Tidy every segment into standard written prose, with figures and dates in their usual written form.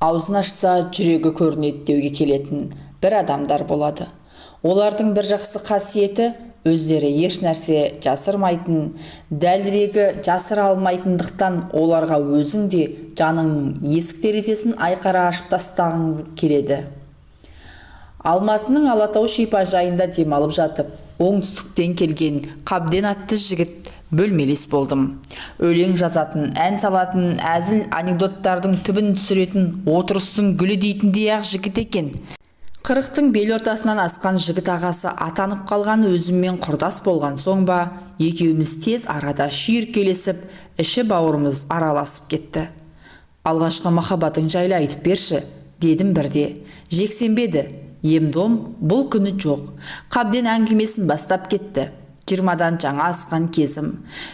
Аузын ашса, жүрегі көрінеді деуге келетін бір адамдар болады. Олардың бір жақсы қасиеті – өздері ешнәрсе жасырмайтын, дәлірегі, жасыра алмайтындықтан оларға өзің де жаныңның есік-терезесін айқара ашып тастағың келеді. Алматының Алатау шипажайында демалып жатып, оңтүстіктен келген Қабден атты жігіт бөлмелес болдым. Өлең жазатын, ән салатын, әзіл анекдоттардың түбін түсіретін, отырыстың гүлі дейтіндей-ақ жігіт екен. 40-тың бел ортасынан асқан жігіт ағасы атанып қалған өзіммен құрдас болған соң ба, екеуміз тез арада шүйіркелесіп, іші-бауырымыз араласып кетті. «Алғашқы махаббатың жайлы айтып берші», – дедім бірде. Жексенбі еді. Ем-дом бұл күні жоқ. Қабден әңгімесін бастап кетті. 20-дан жаңа асқан кезім.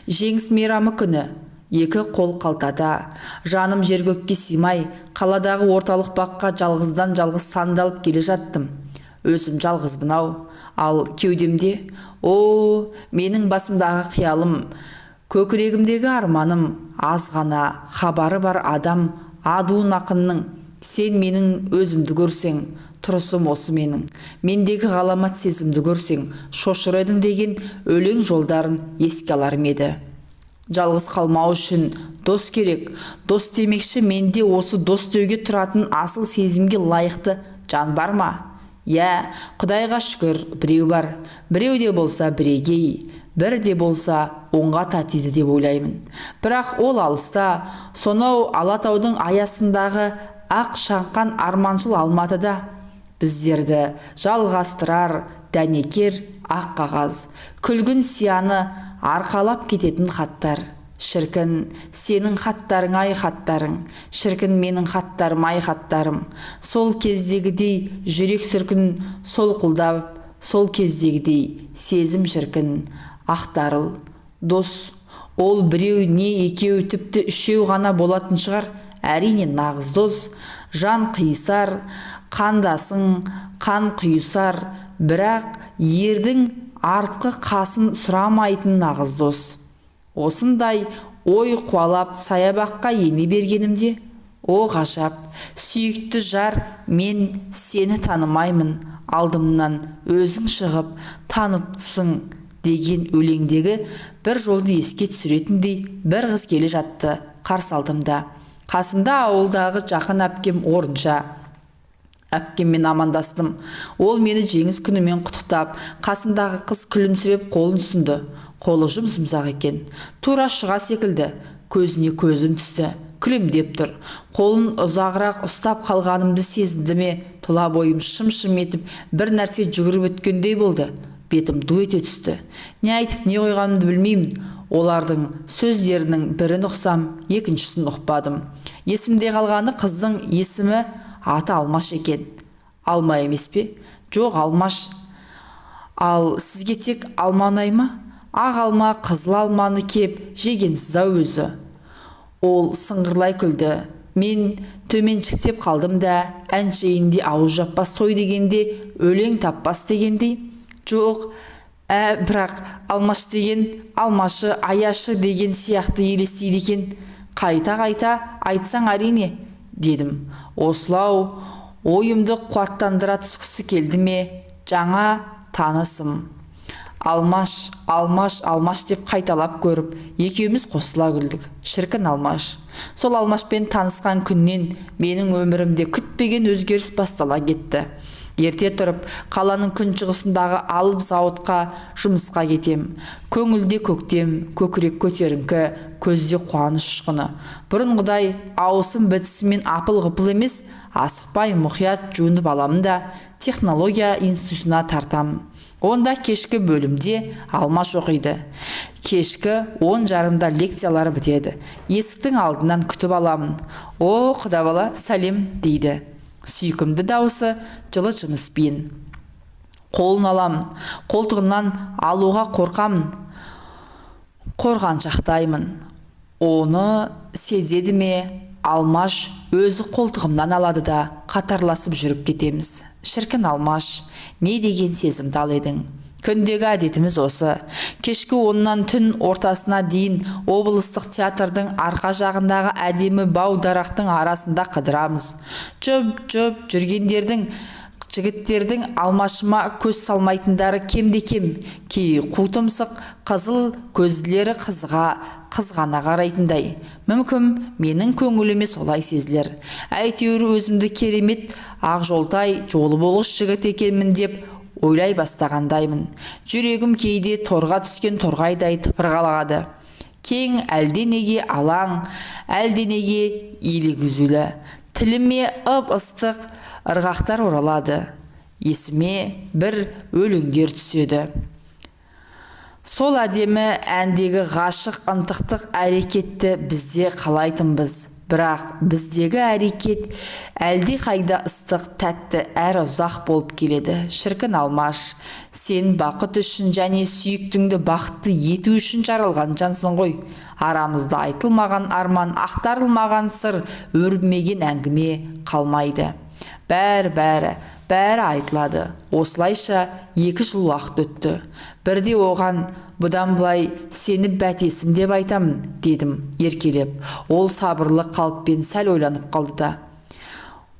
Жеңіс мейрамы күні. Екі қол қалтада. Жаным жер-көкке сыймай, қаладағы орталық баққа жалғыздан-жалғыз сандалып келе жаттым. Өзім жалғызбын-ау. Ал кеудемде, о, менің басымдағы қиялым, көкірегімдегі арманым, аз ғана хабары бар адам Адуын ақынның «Сен менің өзімді көрсең, тұрысым осы менің, мендегі ғаламат сезімді көрсең, шошыр едің» деген өлең жолдарын еске алар ма еді? Жалғыз қалмау үшін дос керек. Дос демекші, менде осы дос деуге тұратын асыл сезімге лайықты жан бар ма? Иә, Құдайға шүкір, біреу бар. Біреу де болса бірегей, бір де болса оңға татиды деп ойлаймын. Бірақ ол алыста, сонау Алатаудың аясындағы ақ шаңқан арманшыл Алматыда. Біздерді жалғастырар дәнекер ақ қағаз, күлгін сияны арқалап кететін хаттар. Шіркін, сенің хаттарың ай, хаттарың! Шіркін, менің хаттарым ай, хаттарым! Сол кездегідей жүрек шіркін солқылдап, сол кездегідей сезім шіркін ақтарыл. Дос ол біреу не екеу, тіпті үшеу ғана болатын шығар. Әрине, нағыз дос жан қиысар, қандасың, қан құйысар, бірақ ердің артқы қасын сұрамайтын нағыз дос. Осындай ой қуалап саябаққа ене бергенімде, о ғажап, сүйікті жар, мен сені танымаймын, алдымнан өзің шығып таныпсың деген өлеңдегі бір жолды еске түсіретіндей бір қыз келе жатты қарсы алдымда. Қасында ауылдағы жақын әпкем Орынша. Әпкеммен амандастым. Ол мені Жеңіс күнімен құттықтап, қасындағы қыз күлімсіреп қолын ұсынды. Қолы жұп-жұмсақ екен, тура шұға секілді. Көзіне көзім түсті. Күлімдеп тұр. Қолын ұзағырақ ұстап қалғанымды сезінді ме, тұла бойым шым-шым етіп, бір нәрсе жүгіріп өткендей болды. Бетім ду ете түсті. Не айтып, не қойғанымды білмеймін. Олардың сөздерінің бірін ұқсам, екіншісін ұқпадым. Есімде қалғаны, қыздың есімі, аты Алмаш екен. Алма емес пе? Жоқ, Алмаш. Ал сізге тек алма ұнай ма? Ақ алма, қызыл алманы кеп жегенсіз-ау өзі. Ол сыңғырлай күлді. Мен төменшіктеп қалдым да, әншейінде ауыз жаппас той дегенде өлең таппас дегендей, жоқ, ә, бірақ Алмаш деген алмашы, аяшы деген сияқты елестейді екен. Қайта-қайта айтсаң, әрине, дедім. Осылау ойымды қуаттандыра түскісі келді ме жаңа танысым, «Алмаш, Алмаш, Алмаш» деп қайталап көріп, екеуміз қосыла күлдік. Шіркін, Алмаш! Сол Алмашпен танысқан күннен менің өмірімде күтпеген өзгеріс бастала кетті. Ерте тұрып, қаланың күншығысындағы алып зауытқа жұмысқа кетем. Көңілде көктем, көкірек көтеріңкі, көзде қуаныш ұшқыны. Бұрынғыдай ауысым бітісімен апыл-ғұпыл емес, асықпай, мұқият жуынып аламын да, технология институтына тартамын. Онда кешкі бөлімде Алмаш оқиды. Кешкі 10:30-да лекциялары бітеді. Есіктің алдынан күтіп аламын. «О, құда бала, сәлем!» – дейді сүйкімді дауысы жылы жымыспен. Қолын аламын. Қолтығынан алуға қорқамын, қорғаншақтаймын. Оны сезеді ме, Алмаш өзі қолтығымнан алады да, қатарласып жүріп кетеміз. Шіркін, Алмаш, не деген сезімтал едің! Күндегі әдетіміз осы. Кешкі 10-нан түн ортасына дейін облыстық театрдың арқа жағындағы әдемі бау дарақтың арасында қыдырамыз. Жұп-жұп жүргендердің, жігіттердің Алмашыма көз салмайтындары кемде-кем. Кей қу тұмсық қызыл көзділері қызыға, қызғана қарайтындай. Мүмкін, менің көңіліме солай сезілер. Әйтеуір өзімді керемет ақжолтай, жолы болғыш жігіт екенмін деп ойлай бастағандаймын. Жүрегім кейде торға түскен торғайдай тыпырғалады. Кең әлденеге алаң, әлденеге елегізулі. Тіліме ып-ыстық ырғақтар оралады. Есіме бір өлеңдер түседі. Сол әдемі әндегі ғашық ынтықтық әрекетті бізде қалайтынбыз. Бірақ біздегі әрекет әлдеқайда ыстық, тәтті әрі ұзақ болып келеді. Шіркін, Алмаш, сен бақыт үшін және сүйіктіңді бақытты ету үшін жаралған жансың ғой. Арамызда айтылмаған арман, ақтарылмаған сыр, өрбімеген әңгіме қалмайды. Бәрі, бәрі, бәрі айтылады. Осылайша 2 жыл уақыт өтті. Бірде оған: «Бұдан былай сені бәтесім деп айтамын», – дедім еркелеп. Ол сабырлы қалыппен сәл ойланып қалды да: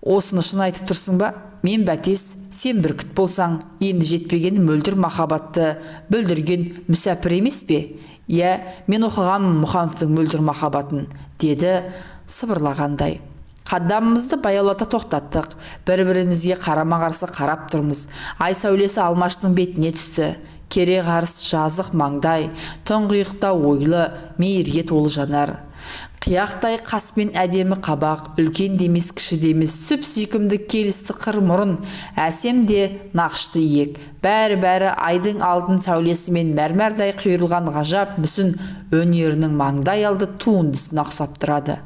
«Осыны шын айтып тұрсың ба? Мен бәтес, сен бүркіт болсаң, енді жетпегені мөлдір махаббатты бүлдірген мүсәпір емес пе? Иә, мен оқығанмын Мұхановтың мөлдір махаббатын», – деді сыбырлағандай. Қадамымызды баяулата тоқтаттық. Бір-бірімізге қарама-қарсы қарап тұрмыз. Ай сәулесі Алмаштың бетіне түсті. Кере қарыс жазық маңдай, тұңғиықта ойлы, мейірге толы жанар. Қияқтай қас пен әдемі қабақ, үлкен де емес, кіші де емес, сүп сүйкімді келісті қыр мұрын, әсем де нақышты иек. Бәрі-бәрі айдың алтын сәулесімен мәрмәрдай құйылған ғажап мүсін өнерінің маңдай алды туындысына ұқсап тұрады.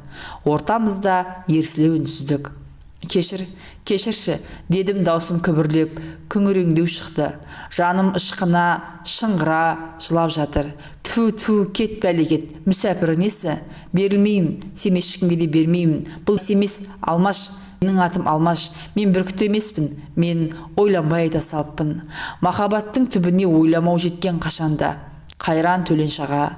Ортамызда ерсілеу үнсіздік. «Кешір, кешірші», – дедім, даусым күбірлеп, күңіреңдеу шықты. Жаным ышқына, шыңғыра жылап жатыр. Тфу, тфу, кет, бәлекет, мүсәпірі несі? Берілмеймін, сені ешкімге де бермеймін. Бұл емес, Алмаш, менің атым Алмаш, мен бүркіт емеспін. Мен ойланбай айта салыппын. Махаббаттың түбіне ойламау жеткен қашанда. Қайран Төленш аға,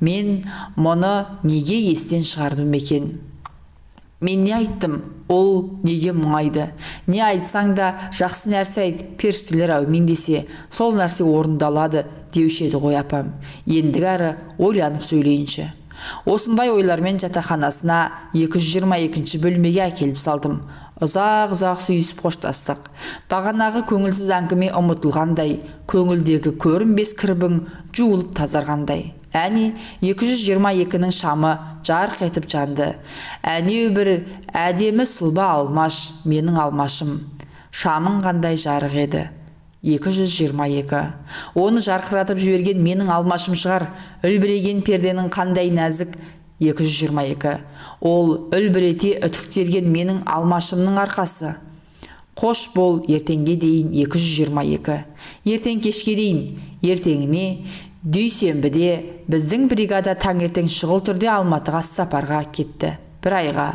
мен мұны неге естен шығардым екен? Мен не айттым? Ол неге мұңайды? Не айтсаң да, жақсы нәрсе айт, періштелер әумин десе, сол нәрсе орындалады деуші еді ғой апам. Ендігәрі ойланып сөйлейінші. Осындай ойлармен жатақханасына, 222 бөлмеге әкеліп салдым. Ұзақ-ұзақ сүйісіп қоштастық. Бағанағы көңілсіз әңгіме ұмытылғандай, көңілдегі көрінбес кірбің жуылып тазарғандай. Әне, 222-нің шамы жарқ етіп жанды. Әнеу бір әдемі сұлба Алмаш, менің Алмашым. Шамың қандай жарық еді. 222. Оны жарқыратып жіберген менің Алмашым шығар. Үлбіреген перденің қандай нәзік. 222. Ол үлбірете үтіктелген менің Алмашымның арқасы. Қош бол, ертеңге дейін, 222. Ертең кешке дейін. Ертеңіне, дүйсенбіде, біздің бригада таңертең шұғыл түрде Алматыға сапарға кетті. Бір айға.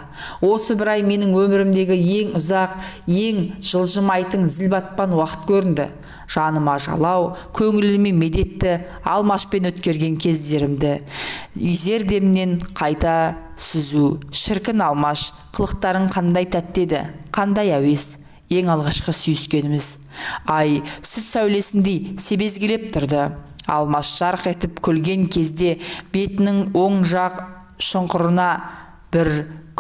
Осы бір ай менің өмірімдегі ең ұзақ, ең жылжымайтын зілбатпан уақыт көрінді. Жаныма жалау, көңіліме медетті Алмашпен өткерген кездерімді зердемнен қайта сүзу. Шіркін, Алмаш, қылықтарың қандай тәтті еді, қандай әуес. Ең алғашқы сүйіскеніміз. Ай сүт сәулесіндей себезгілеп тұрды. Алмаш жарқ етіп күлген кезде бетінің оң жақ шұңқырына бір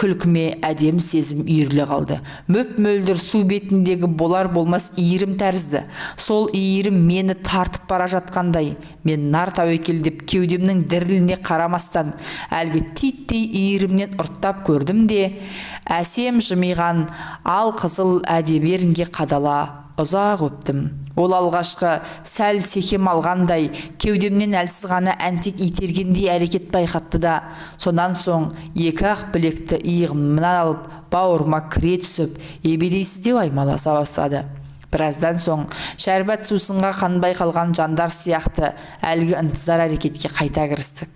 күлкіме әдемі сезім үйіріле қалды. Мөп-мөлдір су бетіндегі болар-болмас иірім тәрізді. Сол иірім мені тартып бара жатқандай. Мен нар тәуекел деп, кеудемнің діріліне қарамастан, әлгі титтей иірімнен ұрттап көрдім де, әсем жымиған ал қызыл әдемі ерінге қадала ұзақ өптім. Ол алғашқы сәл секем алғандай, кеудемнен әлсіз ғана әнтек итергендей әрекет байқатты да, сонан соң екі ақ білекті иығымнан алып, бауырыма кіре түсіп, ебедейсіздеу аймаласа бастады. Біраздан соң шәрбат сусынға қанбай қалған жандар сияқты әлгі ынтызар әрекетке қайта кірістік.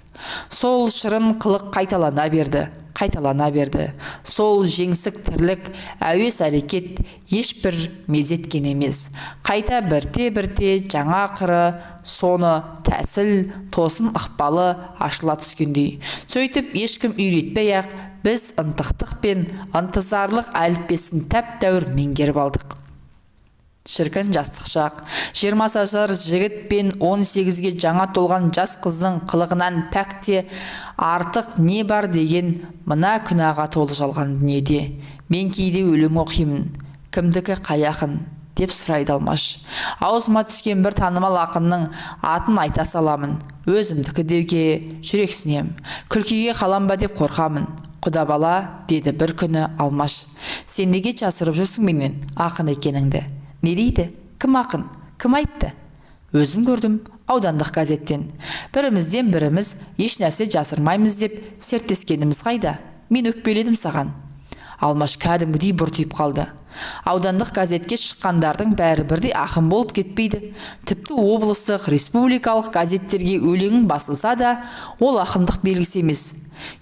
Сол шырын қылық қайталана берді, қайталана берді. Сол жеңсік тірлік, әуес әрекет ешбір мезеткен емес. Қайта бірте-бірте жаңа қыры, соны тәсіл, тосын ықпалы ашыла түскендей. Сөйтіп ешкім үйретпей-ақ біз ынтықтық пен ынтызарлық әліппесін тәп-тәуір меңгеріп алдық. Шіркін жастық шақ. 20 жасар жігіт пен 18-ге жаңа толған жас қыздың қылығынан пәк те артық не бар деген мына күнәға толы жалған дүниеде? Мен кейде өлең оқимын. Кімдікі, қай ақын деп сұрайды Алмаш. Аузыма түскен бір танымал ақынның атын айта саламын. Өзімдікі деуге жүрексінем. Күлкіге қалам ба деп қорқамын. Құда бала, деді бір күні Алмаш, сен неге жасырып жүрсің менен ақын екеніңді? Не дейді? Кім ақын? Кім айтты? Өзім көрдім, аудандық газеттен. Бірімізден біріміз еш нәрсе жасырмаймыз деп серттескеніміз қайда? Мен өкпеледім саған. Алмаш кәдімгідей бұртиып қалды. Аудандық газетке шыққандардың бәрі бірдей ақын болып кетпейді. Тіпті облыстық, республикалық газеттерге өлеңің басылса да, ол ақындық белгісі емес.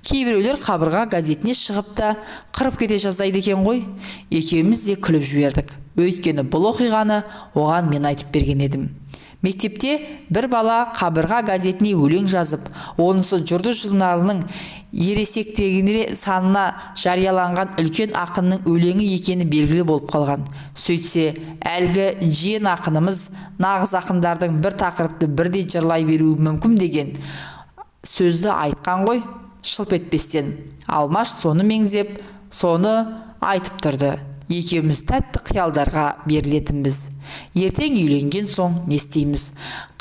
Кейбіреулер қабырға газетіне шығып та қырып кете жаздайды екен ғой. Екеуміз де күліп жібердік. Өйткені бұл оқиғаны оған мен айтып берген едім. Мектепте бір бала қабырға газетіне өлең жазып, онысы Жұлдыз журналының ересектегіне санына жарияланған үлкен ақынның өлеңі екені белгілі болып қалған. Сөйтсе, әлгі жиен ақынымыз нағыз ақындардың бір тақырыпты бірдей жырлай беруі мүмкін деген сөзді айтқан ғой шылп етпестен. Алмаш соны меңзеп, соны айтып тұрды. Екеуміз тәтті қиялдарға берілетінбіз. Ертең үйленген соң не істейміз,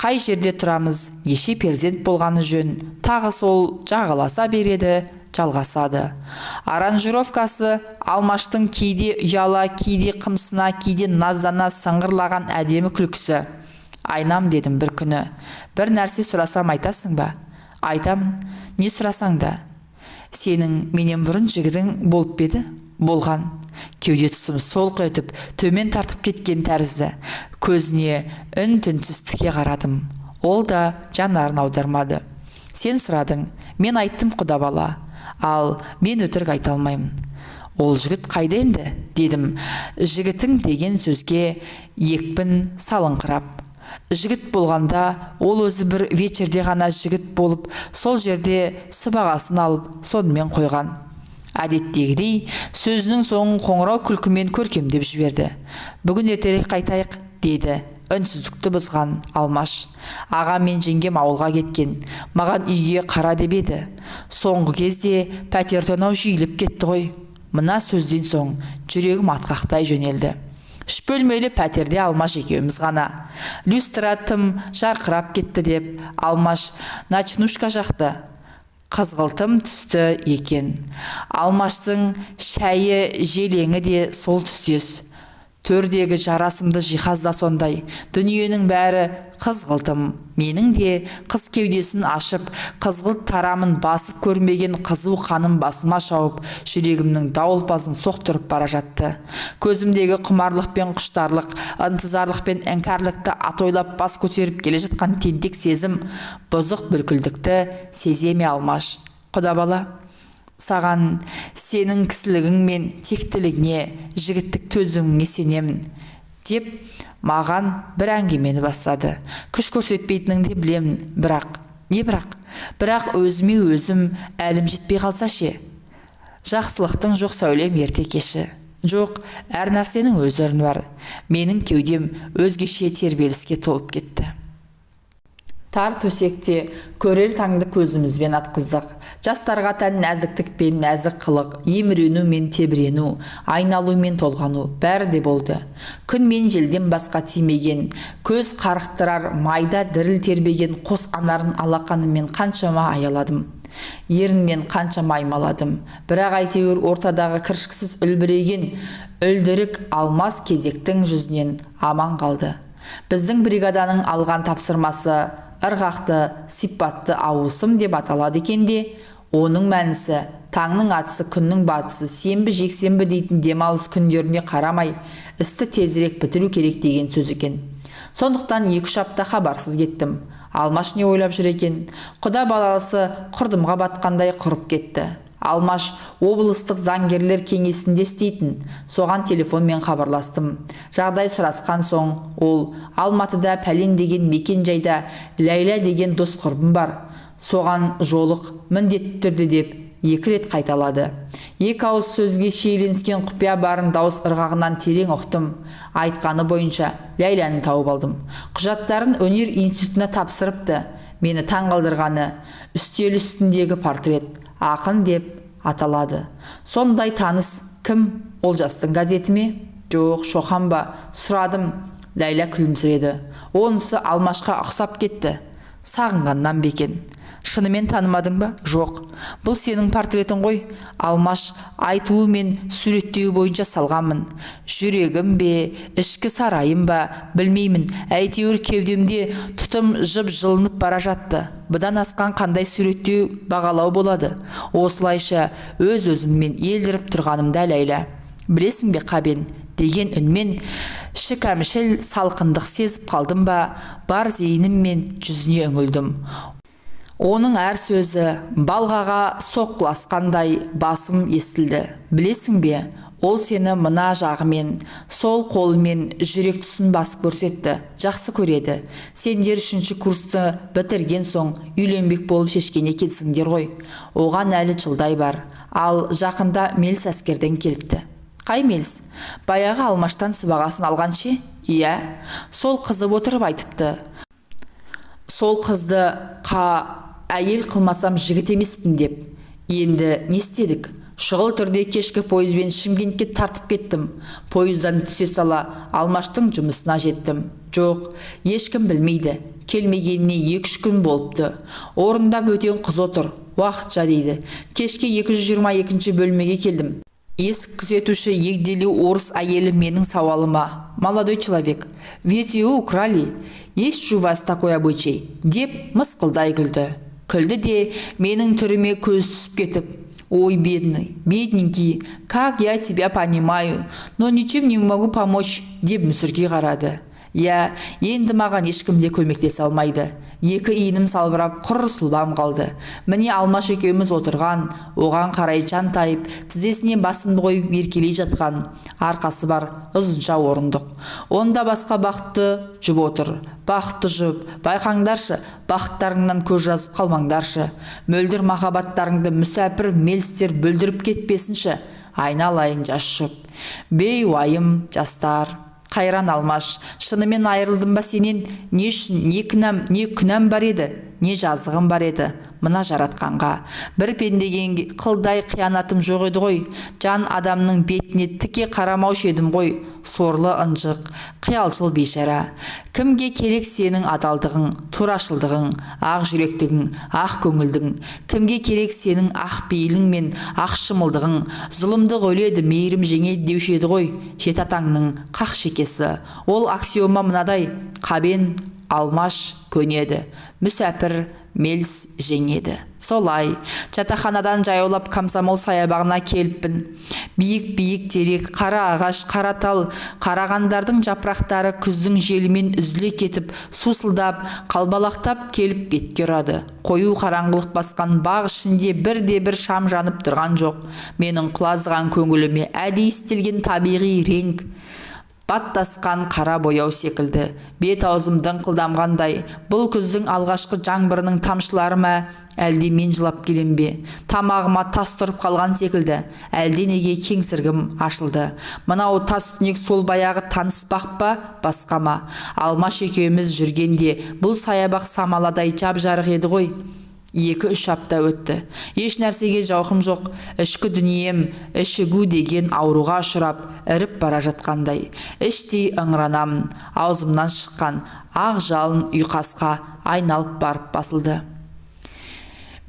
қай жерде тұрамыз, неше перзент болғаны жөн, тағы сол жағаласа береді, жалғасады. Аранжировкасы Алмаштың кейде ұяла, кейде қымсына, кейде наздана сыңғырлаған әдемі күлкісі. Айнам, дедім бір күні, бір нәрсе сұрасам, айтасың ба? Айтамын, не сұрасаң да. Сенің менен бұрын жігітің болып па еді? Болған. Кеуде тұсым солқ етіп төмен тартып кеткен тәрізді. Көзіне үн-түнсіз тіке қарадым. Ол да жанарын аудармады. Сен сұрадың, мен айттым, құда бала. Ал мен өтірік айта алмаймын. Ол жігіт қайда енді? Дедім жігітің деген сөзге екпін салыңқырап. Жігіт болғанда, ол өзі бір вечерде ғана жігіт болып, сол жерде сыбағасын алып, сонымен қойған. Әдеттегідей сөзінің соңын қоңырау күлкімен көркемдеп жіберді. Бүгін ертерек қайтайық, деді үнсіздікті бұзған Алмаш. Ағам мен жеңгем ауылға кеткен, маған үйге қара деп еді. Соңғы кезде пәтер тонау жиіліп кетті ғой. Мына сөзден соң жүрегім атқақтай жөнелді. Үш бөлмелі пәтерде Алмаш екеуміз ғана. Люстра тым жарқырап кетті деп Алмаш ночнушка жақты. Қызғылтым түсті екен. Алмаштың шәйі желеңі де сол түстес. Төрдегі жарасымды жиһаз да сондай. Дүниенің бәрі қызғылтым. Менің де қыз кеудесін ашып, қызғылт тарамын басып көрмеген қызу қаным басыма шауып, жүрегімнің дауылпазын соқтырып бара жатты. Көзімдегі құмарлық пен құштарлық, ынтызарлық пен іңкәрлікті атойлап бас көтеріп келе жатқан тентек сезім, бұзық бүлкілдікті сезе ме Алмаш? Құда бала, саған, сенің кісілігің мен тектілігіңе, жігіттік төзіміңе сенемін, деп маған бір әңгімені бастады. Күш көрсетпейтініңді білемін, бірақ. Не бірақ? Бірақ өзіме өзім әлім жетпей қалса ше? Жақсылықтың жоқ сәулем ерте кеші. Жоқ, әр нәрсенің өз орны бар. Менің кеудем өзгеше тербеліске толып кетті. Тар төсекте көрер таңды көзімізбен атқыздық. Жастарға тән нәзіктік пен нәзік қылық, емірену мен тебірену, айналу мен толғану бәрі де болды. Күн мен желден басқа тимеген, көз қарықтырар майда діріл тербеген қос анарын алақаныммен қаншама аяладым, еріннен қаншама аймаладым. Бірақ әйтеуір ортадағы кіршіксіз үлбіреген үлдірік алмас кезектің жүзінен аман қалды. Біздің бригаданың алған тапсырмасы ырғақты сипатты ауысым деп аталады екен де, оның мәнісі Таңның атысы, күннің батысы, сенбі, жексенбі дейтін демалыс күндеріне қарамай, істі тезірек бітіру керек деген сөз екен. Сондықтан 2-3 апта хабарсыз кеттім. Алмаш не ойлап жүр екен? Құда баласы құрдымға батқандай құрып кетті. Алмаш облыстық заңгерлер кеңесінде істейтін. Соған телефонмен хабарластым. Жағдай сұрасқан соң, ол Алматыда пәлен деген мекен жайда Ләйлә деген дос құрбым бар. Соған жолық міндетті түрде деп 2 рет қайталады. Екі ауыз сөзге шиеленіскен құпия барын дауыс ырғағынан терең ұқтым. Айтқаны бойынша Ләйләні тауып алдым. Құжаттарын өнер институтына тапсырыпты. Мені таңғалдырғаны үстел үстіндегі портрет ақын деп аталады. Сондай таныс кім? Олжастың газеті ме? Жоқ, Шоқан ба? Сұрадым. Ләйлә күлімсіреді. Онысы Алмашқа ұқсап кетті. Сағынғаннан бекен. Шынымен танымадың ба? Жоқ. Бұл сенің портретің ғой. Алмаш айтуы мен суреттеуі бойынша салғанмын. Жүрегім бе, ішкі сарайым ба, білмеймін. Әйтеуір кеудемде тұтым жып жылынып бара жатты. Бұдан асқан қандай суреттеу, бағалау болады? Осылайша өз-өзіммен елдіріп тұрғанымда Ләйлә: «Білесің бе, Қабен», – деген үнмен шікәмшіл салқындық сезіп қалдым ба, бар зейініммен жүзіне үңілдім. Оның әр сөзі балғаға соққыласқандай басым естілді. «Білесің бе, ол сені мына жағымен, сол қолымен жүрек тұсын басып көрсетті, жақсы көреді. Сендер үшінші курсты бітірген соң үйленбек болып шешкен екенсіңдер ғой. Оған әлі жылдай бар. Ал жақында Мелс әскерден келіпті». «Қай Мелс? Баяғы Алмаштан сыбағасын алған ше?» «Иә, сол қызып отырып айтыпты. Сол қызды қа әйел қылмасам, жігіт емеспін деп. Енді не істедік? Шұғыл түрде кешкі пойызбен Шымкентке тартып кеттім. Пойыздан түсе сала Алмаштың жұмысына жеттім. Жоқ, ешкім білмейді. Келмегеніне 2-3 күн болыпты. Орнында бөтен қыз отыр. Уақытша дейді. Кешке 222 бөлмеге келдім. Есік күзетуші егделеу орыс әйелі менің сауалыма: «Молодой человек, ведь его украли, есть же у вас такой обычай», – деп мысқылдай күлді. Күлді де, менің түріме көз түсіп кетіп: «Ой, бедный, бедненький, как я тебя понимаю, но ничем не могу помочь», – деп мүсіркей қарады. Иә, енді маған ешкім де көмектесе алмайды. Екі иінім салбырап, құр сұлбам қалды. Міне, Алмаш екеуміз отырған, оған қарай жантайып, тізесіне басымды қойып еркелей жатқан, арқасы бар ұзынша орындық. Онда басқа бақытты жұп отыр. Бақытты жұп, байқаңдаршы, бақыттарыңнан көз жазып қалмаңдаршы. Мөлдір махаббаттарыңды мүсәпір мелстер бүлдіріп кетпесінші. Айналайын жас жұп, бейуайым жастар. Қайран Алмаш, шынымен айырылдым ба сенен? Не үшін? Не кінәм, не күнәм бар еді, не жазығым бар еді мына жаратқанға? Бір пендеге қылдай қиянатым жоқ еді ғой. Жан адамның бетіне тіке қарамаушы едім ғой. Сорлы, ынжық, қиялшыл бейшара. Кімге керек сенің адалдығың, турашылдығың, ақ жүректігің, ақ көңілдігің? Кімге керек сенің ақ пейілің мен ақ шымылдығың? Зұлымдық өледі, мейірім жеңеді деуші еді ғой жеті атаңның қақ шекесі. Ол аксиома мынадай: Қабен, Алмаш көнеді, мүсәпір мелс жеңеді. Солай жатақханадан жаяулап Комсомол саябағына келіппін. Биік-биік терек, қара ағаш, қара тал, қарағандардың жапырақтары күздің желімен үзіле кетіп, сусылдап, қалбалақтап келіп бетке ұрады. Қою қараңғылық басқан бақ ішінде бірде-бір шам жанып тұрған жоқ. Менің құлазыған көңіліме әдейі істелген табиғи реңк баттасқан қара бояу секілді. Бет аузым дыңқылдамғандай. Бұл күздің алғашқы жаңбырының тамшылары ма, әлде мен жылап келем бе? Тамағыма тас тұрып қалған секілді. Әлде неге кеңсірігім ашылды. Мынау тас түнек сол баяғы таныс бақ па, басқа ма? Алмаш екеуміз жүргенде бұл саябақ самаладай жап-жарық еді ғой. 2-3 апта өтті. Еш нәрсеге жауқым жоқ. Ішкі дүнием ішігу деген ауруға ұшырап, іріп бара жатқандай. Іштей ыңыранамын. Аузымнан шыққан ақ жалын ұйқасқа айналып барып басылды.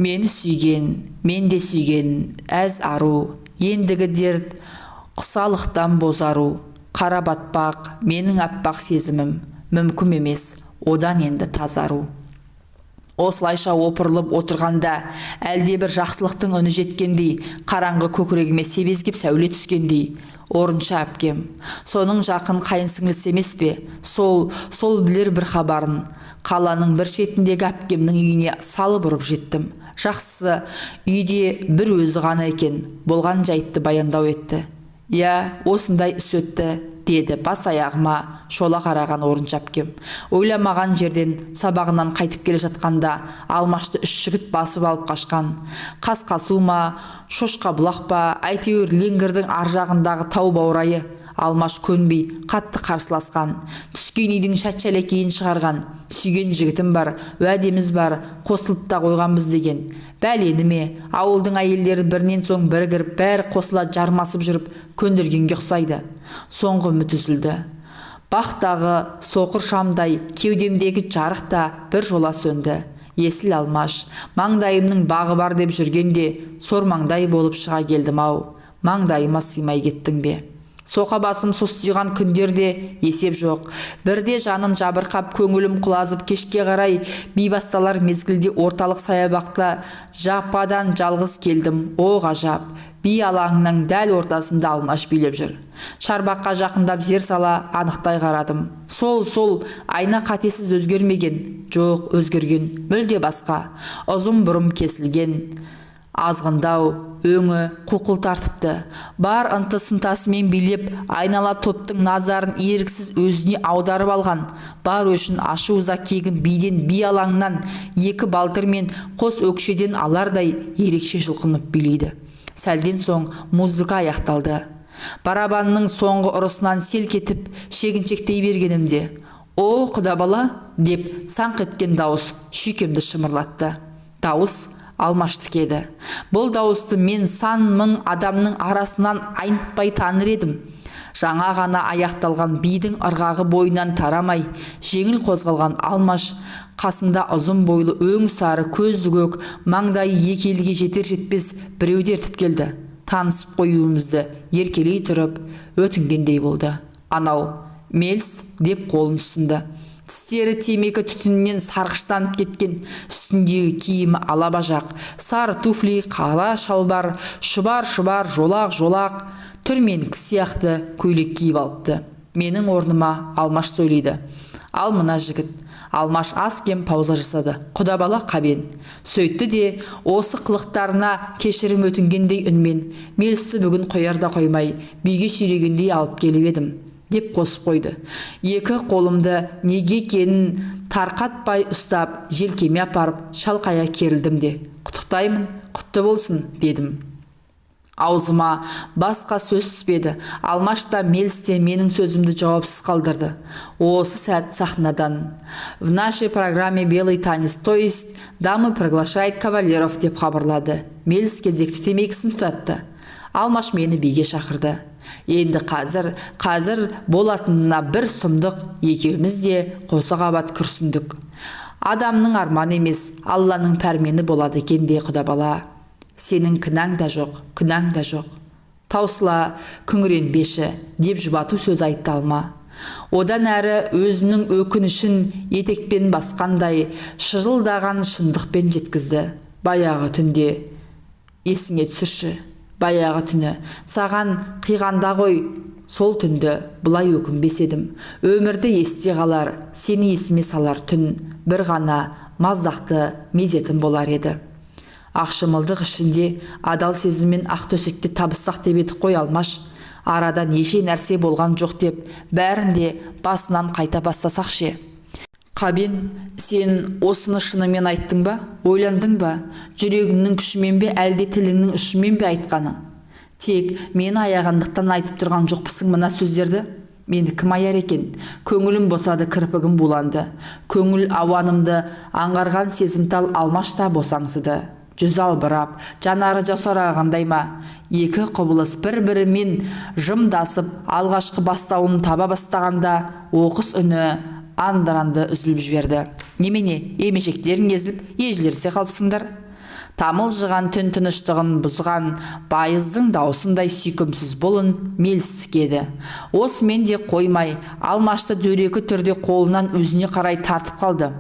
Мені сүйген, мен де сүйген әз ару, ендігі дерт құсалықтан бозару. Қара батпақ менің аппақ сезімім, мүмкін емес одан енді тазару. Осылайша опырылып отырғанда, әлдебір жақсылықтың үні жеткендей, қараңғы көкірегіме себезгіп сәуле түскендей. Орынша әпкем соның жақын қайын сіңлісі емес пе? Сол білер бір хабарын. Қаланың бір шетіндегі әпкемнің үйіне салып ұрып жеттім. Жақсысы, үйде бір өзі ғана екен. Болған жайтты баяндау етті. «Иә, осындай іс өтті», – деді бас аяғыма шола қараған Орынша әпкем. «Ойламаған жерден сабағынан қайтып келе жатқанда Алмашты үш жігіт басып алып қашқан. Қасқасу ма, Шошқа бұлақ па, әйтеуір Ленгірдің ар жағындағы тау баурайы. Алмаш көнбей қатты қарсыласқан. Түскен үйдің шәт-шәлекейін шығарған. Сүйген жігітім бар, уәдеміз бар, қосылып та қойғанбыз деген. Бәлені ме, ауылдың әйелдері бірінен соң бірі кіріп, бәрі қосыла жармасып жүріп көндіргенге ұқсайды. Соңғы үміт үзілді. Бақтағы соқыр шамдай кеудемдегі жарық та бір жола сөнді. Есіл Алмаш, маңдайымның бағы бар деп жүргенде сор маңдай болып шыға келдім-ау. Маңдайыма сыймай кеттің бе? Соқа басым состиған күндерде есеп жоқ. Бірде жаным жабырқап, көңілім құлазып, кешке қарай би басталар мезгілде орталық саябақта жападан жалғыз келдім. О, ғажап! Би алаңының дәл ортасында Алмаш билеп жүр. Шарбаққа жақындап зер сала анықтай қарадым. Сол, сол, айна қатесіз өзгермеген. Жоқ, өзгерген, мүлде басқа. Ұзын бұрым кесілген, азғындау, өңі қуқыл тартыпты. Бар ынты-сынтасымен билеп, айнала топтың назарын еріксіз өзіне аударып алған. Бар өшін, ашу-ыза, кегін биден, би алаңынан екі балтыр мен қос өкшеден алардай ерекше жұлқынып билейді. Сәлден соң музыка аяқталды. Барабанның соңғы ұрысынан селк етіп шегіншектей бергенімде, «О, құда бала!» деп саңқ еткен дауыс шүйкемді шымырлатты. Дауыс Алмаштікі еді. Бұл дауысты мен сан мың адамның арасынан айнытпай таныр едім. Жаңа ғана аяқталған бидің ырғағы бойынан тарамай жеңіл қозғалған Алмаш қасында ұзын бойлы, өң сары, көзі көк, маңдайы екі елге жетер-жетпес біреуді ертіп келді. Танысып қоюымызды еркелей тұрып өтінгендей болды. Анау Мелс деп қолын ұсынды. Тістері темекі түтінінен сарғыштанып кеткен, үстіндегі киімі алабажақ: сары туфли, қара шалбар, шұбар-шұбар, жолақ-жолақ, түрменікі сияқты көйлек киіп алыпты. Менің орныма Алмаш сөйлейді. «Ал мына жігіт», – Алмаш аз-кем пауза жасады, – құда бала Қабен». Сөйтті де, осы қылықтарына кешірім өтінгендей үнмен: «Мелсті бүгін қояр да қоймай биге сүйрегендей алып келіп едім», – деп қосып қойды. Екі қолымды неге екенін тарқатпай ұстап, желкеме апарып шалқая керілдім де: «Құттықтаймын, құтты болсын», – дедім. Аузыма басқа сөз түспеді. Алмаш та, Мелс те менің сөзімді жауапсыз қалдырды. Осы сәт сахнадан: «В нашей программе белый танец, то есть дамы приглашает кавалеров», – деп хабарлады. Мелс кезекті темекісін тұтатты. Алмаш мені биге шақырды. Енді қазір, қазір болатынына бір сұмдық. Екеуміз де қоса қабат күрсіндік. Адамның арманы емес, Алланың пәрмені болады екен де, құда бала. Сенің кінәң да жоқ, күнәң да жоқ. Таусыла күңіренбеші, деп жұбату сөз айтты Алма. Одан әрі өзінің өкінішін етекпен басқандай шыжылдаған шындықпен жеткізді: «Баяғы түнде есіңе түсірші. Баяғы түні саған қиғанда ғой. Сол түнді бұлай өкінбес едім. Өмірді есте қалар, сені есіме салар түн бір ғана маздақты мезетім болар еді. Ақшымылдық ішінде адал сезіммен ақ төсекте табыссақ деп едік қой, Алмаш. Арада неше нәрсе болған жоқ деп, бәрін де басынан қайта бастасақ ше? Қабен, сен осыны шынымен айттың ба, ойландың ба? Жүрегіңнің күшімен бе, әлде тіліңнің ұшымен бе айтқаның? Тек мені аяғандықтан айтып тұрған жоқпысың мына сөздерді? Мені кім аяр екен? Көңілім босады, кірпігім буланды. Көңіл ауанымды аңғарған сезімтал Алмаш та босаңсыды. Жүзі албырап, жанары жасаурағандай ма, екі құбылыс бір-бірімен жымдасып, алғашқы бастауын таба бастағанда, оқыс үні андыранды үзіліп жіберді: «Немене, емешектерің езіліп, ежілерсе қалыпсыңдар». Тамылжыған түн тыныштығын бұзған байыздың даусындай сүйкімсіз бұл үн Мелстікі еді. Осымен де қоймай, Алмашты дөрекі түрде қолынан өзіне қарай тартып қалды.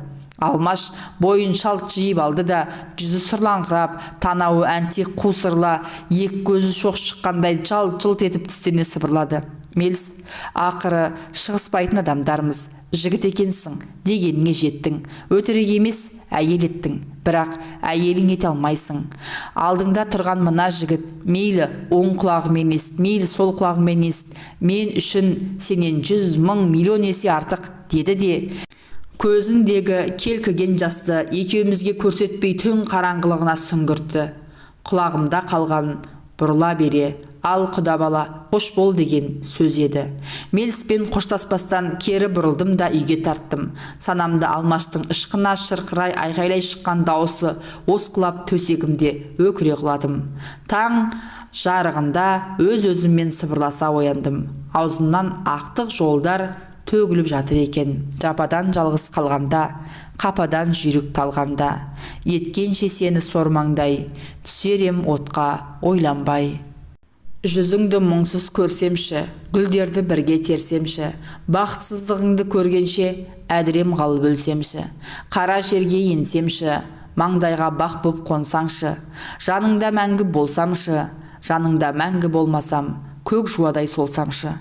Алмаш бойын шалт жиып алды да, жүзі сұрлаңқырап, танауы әнтек қусырыла, екі көзі шоқ шыққандай жалт-жұлт етіп тістене сыбырлады. Мелс, ақыры шығыспайтын адамдармыз. Жігіт екенсің, дегеніңе жеттің. Өтірік емес, әйел еттің. Бірақ әйелің ете алмайсың. Алдыңда тұрған мына жігіт, мейлі оң құлағымен ес, мейлі сол құлағымен ес, мен үшін сенен 100, 1000, миллион есе артық, деді де, көзіндегі келкіген жасты екеумізге көрсетпей түн қараңғылығына сүңгіртті. Құлағымда қалған бұрыла бере, ал, құда бала, қош бол деген сөз еді. Мелспен қоштаспастан кері бұрылдым да үйге тарттым. Санамды Алмаштың ышқына шырқырай айғайлай шыққан дауысы осқылап, төсегімде өкіре құладым. Таң жарығында өз-өзіммен сыбырласа ояндым. Аузымнан ақтық жолдар төгіліп жатыр екен. Жападан жалғыз қалғанда, қападан жүйрік талғанда, еткенше сені сормаңдай, түсер ем отқа ойланбай. Жүзіңді мұңсыз көрсемші, гүлдерді бірге терсемші, бақытсыздығыңды көргенше, әдірем қалып өлсемші, қара жерге енсемші, маңдайға бақ боп қонсаңшы, жаныңда мәңгі болсамшы, жаныңда мәңгі болмасам, көк жуадай солсамшы.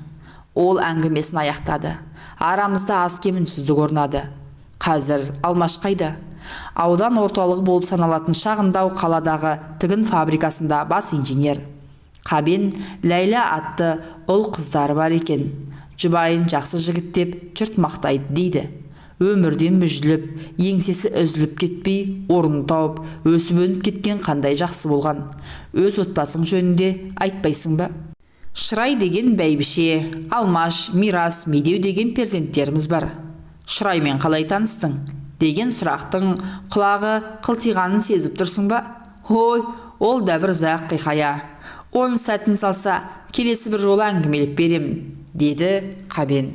Ол әңгімесін аяқтады. Арамызда аз-кем үнсіздік орнады. Қазір Алмаш қайда? Аудан орталығы болып саналатын шағындау қаладағы тігін фабрикасында бас инженер. Қабен, Ләйлә атты ұл қыздары бар екен. Жұбайын жақсы жігіт деп жұрт мақтайды дейді. Өмірден мүжіліп, еңсесі үзіліп кетпей, орнын тауып, өсіп-өніп кеткен қандай жақсы болған. Өз отбасың жөнінде айтпайсың ба? Шырай деген бәйбіше, Алмаш, Мирас, Медеу деген перзенттеріміз бар. Шыраймен қалай таныстың? Деген сұрақтың құлағы қылтиғанын сезіп тұрсың ба? Ой, ол да бір ұзақ қиқая. Оның сәтін салса, келесі бір жолы әңгімелеп беремін, деді Қабен.